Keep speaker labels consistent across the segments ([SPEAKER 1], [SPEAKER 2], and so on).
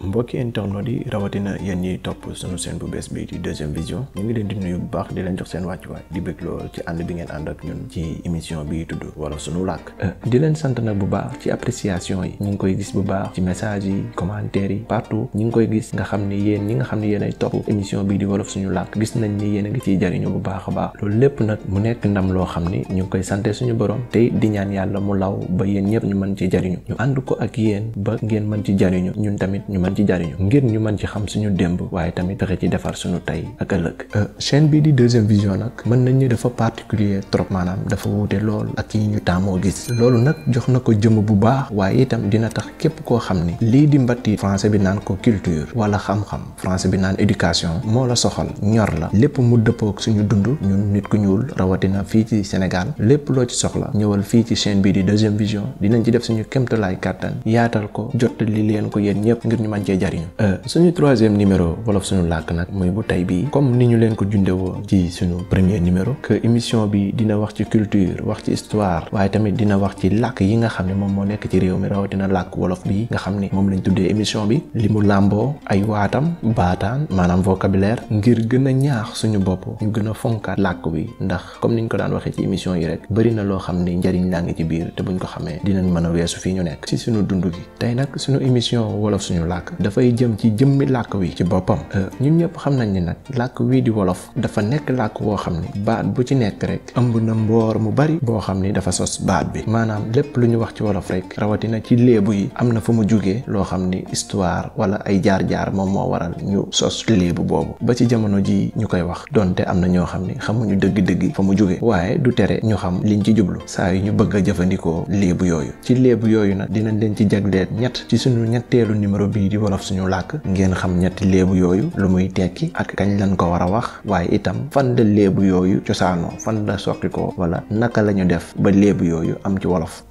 [SPEAKER 1] mbokki internet yi rawatina yéen ñiy topp sunu chaîne bu bees bi di deuxième vision ñu ngi leen di nuyu bu baax di leen jox seen wàccuwaay di bëgg lool ci ànd bi ngeen ànd ak ñun ci émission bi tudd wala sunu làkk di leen sant nag bu baax ci appréciation yi ñu ngi koy gis bu baax ci message yi commentaires yi partout ñu ngi koy gis nga xam ni yéen ñi nga xam ni yéen ay topp émission bi di wolof suñu làkk gis nañ ni yéen a ngi ciy jariñu bu baax a baax loolu lépp nag mu nekk ndam loo xam ni ñu ngi koy sante suñu borom te di ñaan yàlla mu law ba yéen ñëpp ñu mën ci jariñu ñu ànd ko ak yéen ba ngeen mën ci jariñu ñun tamit ñu mën ci jariñu ngir ñu mën ci xam suñu démb waaye tamit fexe ci defar suñu tey ak ëllëg chaîne bi di deuxième vision nag mën nañ ni dafa particulier trop maanaam dafa wuute lool ak yi ñu taamoo gis loolu nag jox na ko jëm bu baax waaye itam dina tax képp koo xam ni lii di mbatti français bi naan ko culture wala xam-xam français bi naan éducation moo la soxal ñor la lépp mu dëppook suñu dund ñun nit ku ñuul rawatina fii ci Sénégal lépp loo ci soxla ñëwal fii ci chaîne bi di deuxième vision dinañ ci def suñu kéemtalaay kàttan yaatal ko jottali leen ko yéen ñëpp ngir ñu mën cee jariñu suñu troisième numéro wolof suñu làkk nag muy bu tey bii comme ni ñu leen ko jundewoo ci suñu premier numéro que émission bi dina wax ci culture wax ci histoire waaye tamit dina wax ci làkk yi nga xam ne moom moo nekk ci réew mi rawatina làkk wolof bi nga xam ne moom lañ tuddee émission bi li mu làmboo ay waatam baataan maanaam vocabulaire ngir gën a ñaax suñu bopp ñu gën a fonkaat làkk wi ndax comme niñ ko daan waxee ci émission yi rek bëri na loo xam ne njariñ laa ngi ci biir te buñ ko xamee dinañ mën a weesu fii ñu nekk ci suñu dund gi tey nag suñu émission wolof suñu làkk dafay jëm ci jëmmi làkk wi ci boppam ñun ñëpp xam nañ ni nag làkk wii di wolof dafa nekk làkk woo xam ni baat bu ci nekk rek ëmb na mboor mu bari boo xam ni dafa sos baat bi maanaam lépp lu ñu wax ci wolof rek rawatina ci léebu yi am na fu mu jugee loo xam ni histoire wala ay jaar-jaar moom moo waral ñu sos léebu boobu ba ci jamono ji ñu koy wax donte am na ñoo xam ni xamuñu dëgg-dëgg fa mu jugee waaye du tere ñu xam liñ ci jublu saa yu ñu bëgg a jëfandikoo léebu yooyu ci léebu yooyu nag dinañ leen ci jagleel ñett ci suñu ñetteelu numéro bii di wolof suñu làkk ngeen xam ñetti léebu yooyu lu muy tekki ak kañ lañ ko war a wax waaye itam fan la léebu yooyu cosaanoo fan la soqi ko wala naka la ñu def ba léebu yooyu am ci wolof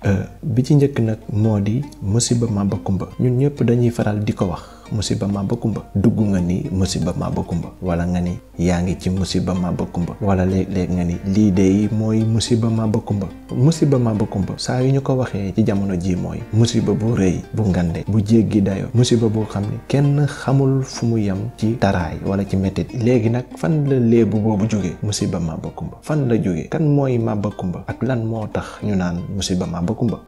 [SPEAKER 1] bi ci njëkk nag moo di musiba maba kumba ñun ñëpp dañuy faral di ko wax musiba maba kumba dugg nga ni musiba maba kumba wala nga ni yaa ngi ci musiba maba kumba wala léeg-léeg nga ni lii de mooy musiba maba kumba saa yu ñu ko waxee ci jamono ji mooy musiba bu rëy bu ngande bu jéggi dayo musiba boo xam ni kenn xamul fu mu yem ci taraay wala ci mettit léegi nag fan la léebu boobu jóge musiba maba kumba fan la jóge kan mooy maba kumba ak lan moo tax ñu naan musiba maba kumba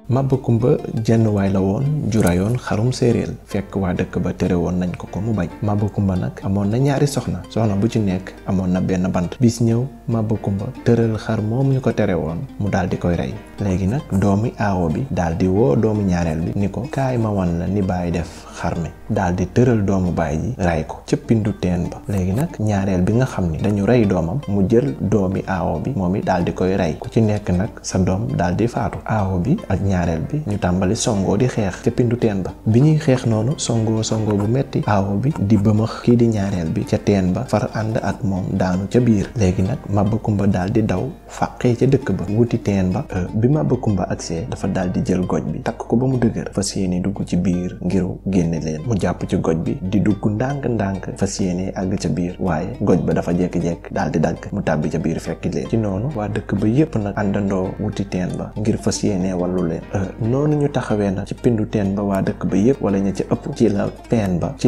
[SPEAKER 1] Maba Kumba jenn waay la woon jurayoon xarum séeréel fekk waa dëkk ba tere woon nañ ko mu bañ Maba Kumba nag amoon na ñaari soxna bu ci nekk amoon na benn bant bis ñëw Maba Kumba tëral xar moom ñu ko tere woon mu daal di koy rey léegi nag doomi aawo bi daal di woo doomu ñaareel bi ni ko kaay ma wan la ni baay def xar mi daal di tëral doomu baay ji rey ko ca pindu teen ba léegi nag ñaareel bi nga xam ni dañu rey doomam mu jël doomi aawo bi moom it daal di koy rey ku ci nekk nag sa doom daal di faatu aawo bi ak ñaareel bi ñu tàmbali songoo di xeex ca pindu teen ba bi ñuy xeex noonu songoo bu metti aawo bi di bëmax kii di ñaareel bi ca teen ba far ànd ak moom daanu ca biir léegi nag Maba Kumba daal di daw fàqee ca dëkk ba wuti teen ba bi Maba Kumba agsee dafa daal di jël goj bi takk ko ba mu dëgër fas yéene dugg ci biir ngir génne leen mu jàpp ci goj bi di dugg ndànk fas yéene àgg ca biir waaye goj ba dafa jekki-jekk daal di dagg mu tàbbi ca biir fekki leen ci noonu waa dëkk ba yépp nag àndandoo wuti teen ba ngir fas yéene wàllu leen noonu ñu taxawee nag ci pindu teen ba waa dëkk ba yépp wala ña ci ëpp ci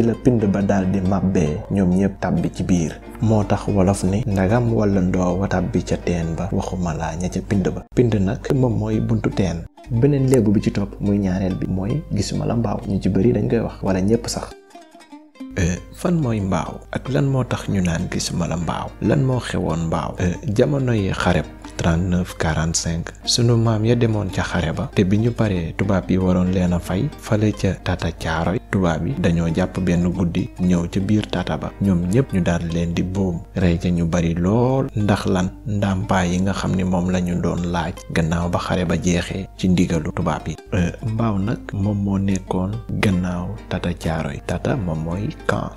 [SPEAKER 1] la pind ba daal di màbbee ñoom ñëpp tàbbi ci biir moo tax wolof ni ndagam wala ndoo wa tàbbi ca teen ba waxuma laa ña ca pind ba pind nag moom mooy buntu teen beneen léebu bi ci topp muy ñaareel bi mooy gisuma la mbaaw ñu ci bëri dañ koy wax wala ñëpp sax fan mooy mbaaw ak lan moo tax ñu naan gisuma la mbaaw lan moo xewoon mbaaw jamono yi xareb 39-45 sunu maam ya demoon ca xare ba te bi ñu paree tubaab yi waroon leen a fay fale ca tata caaroy tubaab yi dañoo jàpp benn guddi ñëw ca biir tata ba ñoom ñëpp ñu daal leen di boom rey ca ñu bari lool ndax lan ndàmpaay yi nga xam ni moom la ñu doon laaj gannaaw ba xare ba jeexee ci ndigalu tubaab yi mbaaw nag moom moo nekkoon gannaaw tata caaroy tata moom mooy camp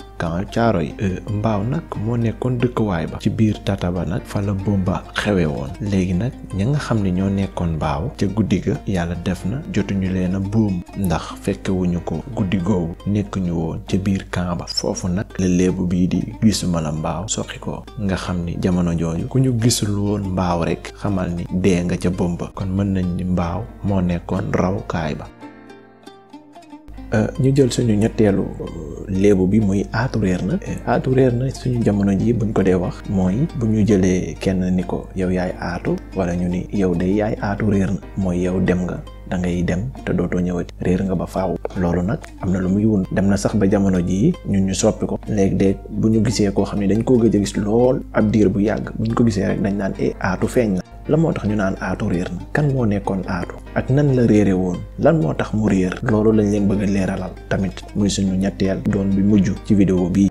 [SPEAKER 1] caaroy mbaaw nag moo nekkoon dëkkuwaay ba ci biir tata ba nag fa la bomba xewe woon léegi nag ña nga xam ne ñoo nekkoon mbaaw ca guddi ga yàlla def na jotuñu leen a boom ndax fekkewuñu ko guddi googu nekkuñu woon ca biir camp ba foofu nag la léebu bii di gisuma la mbaaw soxi ko nga xam ni jamono jooju ku ñu gisul woon mbaaw rek xamal ni dee nga ca bomba kon mën nañ ni mbaaw moo nekkoon rawukaay ba ñu jël suñu ñetteelu léebu bi muy aatu réer na. aatu réer na suñu jamono ji buñ ko dee wax mooy bu ñu jëlee kenn ni ko yow yaay aatu wala ñu ni yow de yaay aatu réer na mooy yow dem nga da ngay dem te dootoo ñëwati réer nga ba faaw. loolu nag am na lu muy wund dem na sax ba jamono jii ñun ñu soppi ko léeg-léeg bu ñu gisee koo xam ne dañ koo gëj a gis lool ab diir bu yàgg bu ñu ko gisee rek dañ naan aatu feeñ na. lan moo tax ñu naan aatu réer na kan moo nekkoon aatu ak nan la réere woon lan moo tax mu réer loolu lañ leen bëgg a leeralal tamit muy suñu ñetteel doon bi mujj ci vidéo bii.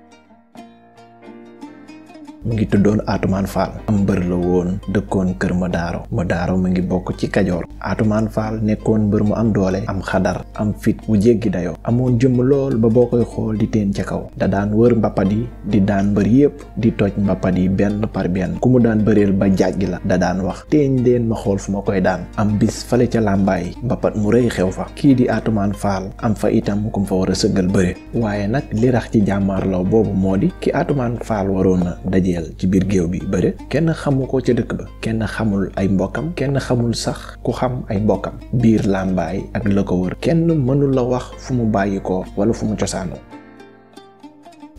[SPEAKER 1] mu ngi tuddoon Atoumane Fall am mbër la woon dëkkoon kër Madaaro mu ngi bokk ci Kajoor. Atoumane Fall nekkoon mbër mu am doole am xadar am fit bu jéggi dayoo amoon jëmm lool ba boo koy xool di teen ca kaw da daan wër mbappat yi di daan mbër yépp di toj mbappat yi benn par benn ku mu daan bëreel ba jàggi la da daan wax teeñ leen ma xool fu ma koy daan. am bis fale ca làmbaay mbappat mu rëy xew fa kii di Atoumane Fall am fa itam ku mu fa war a sëggal bëre waaye nag li rax ci jàmmaarloo boobu moo di ki Atoumane Fall waroon na daje ci biir géew bi bëre kenn xamu ko ca dëkk ba kenn xamul ay mbokkam kenn xamul sax ku xam ay mbokkam biir làmbaay ak la ko wër kenn mënul la wax fu mu bàyyi ko wala fu mu cosaanoo.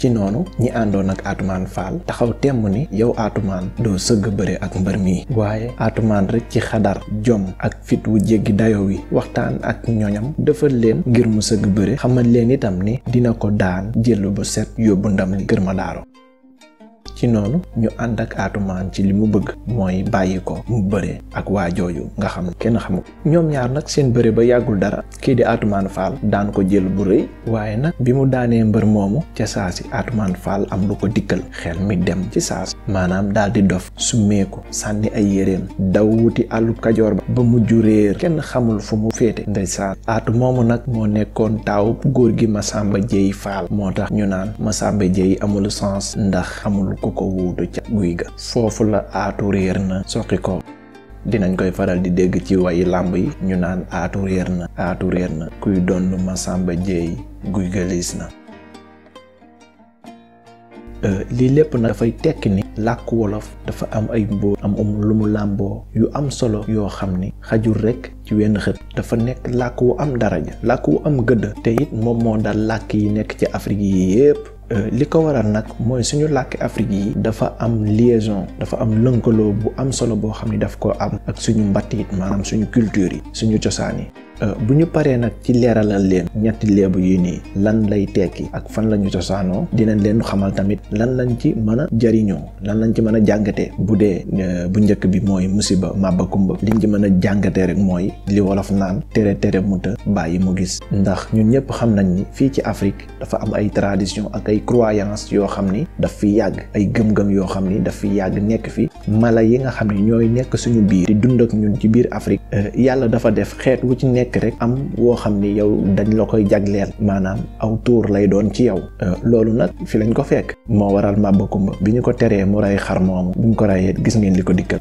[SPEAKER 1] ci noonu ñi àndoon ak Atoumane Fall taxaw temm ni yow Atoumane doo sëgg bëre ak mbër mi waaye Atoumane rek ci xadar jom ak fit wu jéggi dayo wi waxtaan ak ñoñam defal leen ngir mu sëgg bëre xamal leen itam ni dina ko daan jël bu set yóbbu ndam li Kër Madaaro. ci noonu ñu ànd ak Atoumane ci li mu bëgg mooy bàyyi ko mu bëre ak waa jooju nga xam kenn xamu ko ñoom ñaar nag seen bëre ba yàggul dara kii di Atoumane Fall daan ko jël bu rëy waaye nag bi mu daanee mbër moomu ca saasi Atoumane Fall am lu ko dikkal xel mi dem ci saasi maanaam daal di dof summeeku sànni ay yéreem daw wuti àllub Kajoor ba mujj réer kenn xamul fu mu féete ndeysaan. Aatu moomu nag moo nekkoon taawub góor gi Massamba Dieye Fall moo tax ñu naan Massamba Dieye amul sens ndax amul ku ko wuutu ca guy ga foofu la aatu réer na soqi ko. dinañ koy faral di dégg ci wayi làmb yi ñu naan aatu réer na kuy doon Massamba Dieye guy ga liis na. lii lépp nag dafay tekki ni làkk wolof dafa am ay mbóot am lu mu làmboo yu am solo yoo xam ni xajul rekk ci wenn xët dafa nekk làkk wu am daraja làkk wu am gëdd te it moom moo dal làkk yi nekk ci Afrique yi yépp. li ko waral nag mooy suñu làkki Afrique yi dafa am liaison dafa am lënkaloo bu am solo boo xam ni daf ko am ak suñu mbattiit maanaam suñu culture yi suñu cosaan yi. bu ñu paree nag ci leeralal leen ñetti léebu yi nii lan lay tekki ak fan la ñu cosaanoo dinañ leen xamal tamit lan lañ ci mën a jariñoo lan lañ ci mën a jàngatee bu dee bu njëkk bi mooy musiba màbba kumba liñ ci mën a jàngatee rek mooy li wolof naan tere mu të bàyyi mu gis ndax ñun ñëpp xam nañ ni fii ci Afrique dafa am ay tradition ak ay croyance yoo xam ni daf fi yàgg ay gëm-gëm yoo xam ni daf fi yàgg nekk fi mala yi nga xam ni ñooy nekk suñu biir di dund ak ñun ci biir Afrique yàlla dafa def xeet wu ci nekk rek am woo xam ni yow dañ la koy jagleel maanaam aw tuur lay doon ci yow loolu nag fi lañ ko fekk moo waral Maba Kumba bi ñu ko teree mu rey xar moomu bi ñu ko reyee gis ngeen li ko dikkal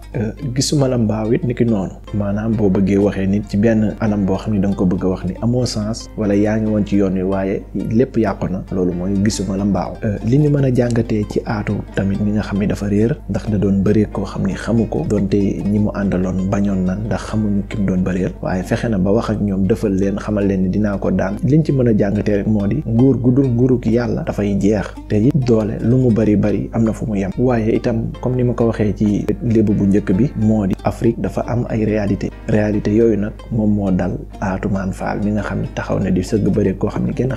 [SPEAKER 1] gisuma la mbaaw it ni ki noonu maanaam boo bëggee waxee nit ci benn anam boo xam ni da nga ko bëgg a wax ni amoo sens wala yaa ngi woon ci yoon wi waaye lépp yàqu na loolu mooy gisuma la mbaaw li ñu mën a jàngatee ci aatu tamit ñi nga xam ni dafa réer ndax da doon bëree koo xam ni xamu ko doonte ñi mu àndaloon bañoon na ndax xamuñu ki mu doon bëreel waaye fexe na ba wax ak ñoom defal leen xamal leen ni dinaa ko daan liñ ci mën a jàngatee rek moo di nguur gu dul nguuruk yàlla dafay jeex te it doole lu mu bari am na fu mu yem waaye itam comme ni ma ko waxee ci lébu bu njëkk bi moo di Afrique dafa am ay réalité yooyu nag moom moo dal Atoumane Fall mi nga xam ne taxaw na di sëgg bëre koo xam ni kenn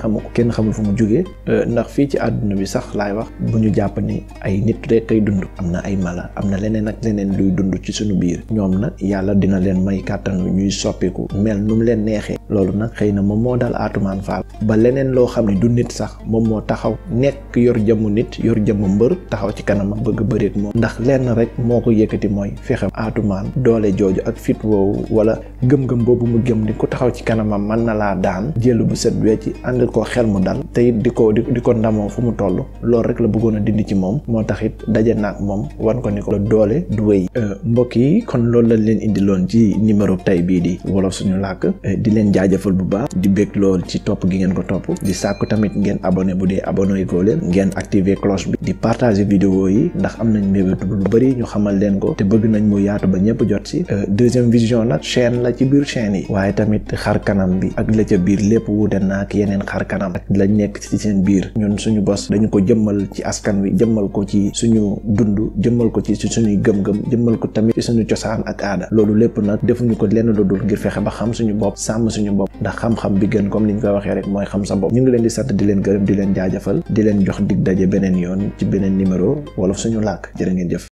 [SPEAKER 1] xamul fu mu jógee ndax fii ci àdduna bi sax laay wax bu ñu jàpp ni ay nit rek kay dund am na ay mala am na leneen ak leneen luy dund ci suñu biir ñoom nag yàlla dina leen may kàttanu ñuy soppiku mel nu mu leen neexee loolu nag xëy na moom moo dal Atoumane Fall ba leneen loo xam ne du nit sax moom moo taxaw nekk yor jëmmu nit yor jëmmu mbër taxaw ci kanamam bëgg bëreek moom ndax lenn rek moo ko yëkkati mooy fexe Atoumane doole jooju ak fit woowu wala gëm-gëm boobu mu gëm ni ku taxaw ci kanamam mën na laa daan jël bu set wecc ànd ko xel mu dal te it di ko ndamoo fu mu toll loolu rek la bëggoon a dindi ci moom moo tax it daje naag moom wan ko ni ko doole du wéy mbokk yi kon loolu lañ leen indiloon ci numéro tay bii di wolof suñu làkk di leen jaajëfal bu baax di bég lool ci topp gi ngeen ko topp di sàkku tamit ngeen abonné bu dee abonné goo leen ngeen activer cloche bi di partager vidéo yi ndax am nañ mbébétu lu bari ñu xamal leen ko te bëgg nañ mu yaatu ba ñëpp jot si Deuxième Vision nag chaîne la ci biir chaîne yi waaye tamit xar kanam bi ak la ca biir lépp wuute na ak yeneen xar kanam ak lañ nekk ci seen biir ñun suñu bos dañu ko jëmmal ci askan wi jëmmal ko ci suñu dund jëmmal ko ci suñuy gëm-gëm jëmmal ko tamit ci suñu cosaan ak aada loolu lépp nag defuñu ko lenn lu dul ngir fexe ba xam suñu bopp sàmm suñu bopp ndax xam-xam bi gën comme liñ koy waxee rek mooy xam sa bopp ñu ngi leen di sant di leen gërëm di leen jaajëfal di leen jox dig daje beneen yoon ci beneen numéro Wolof Suñu Làkk jërë ngeen jëf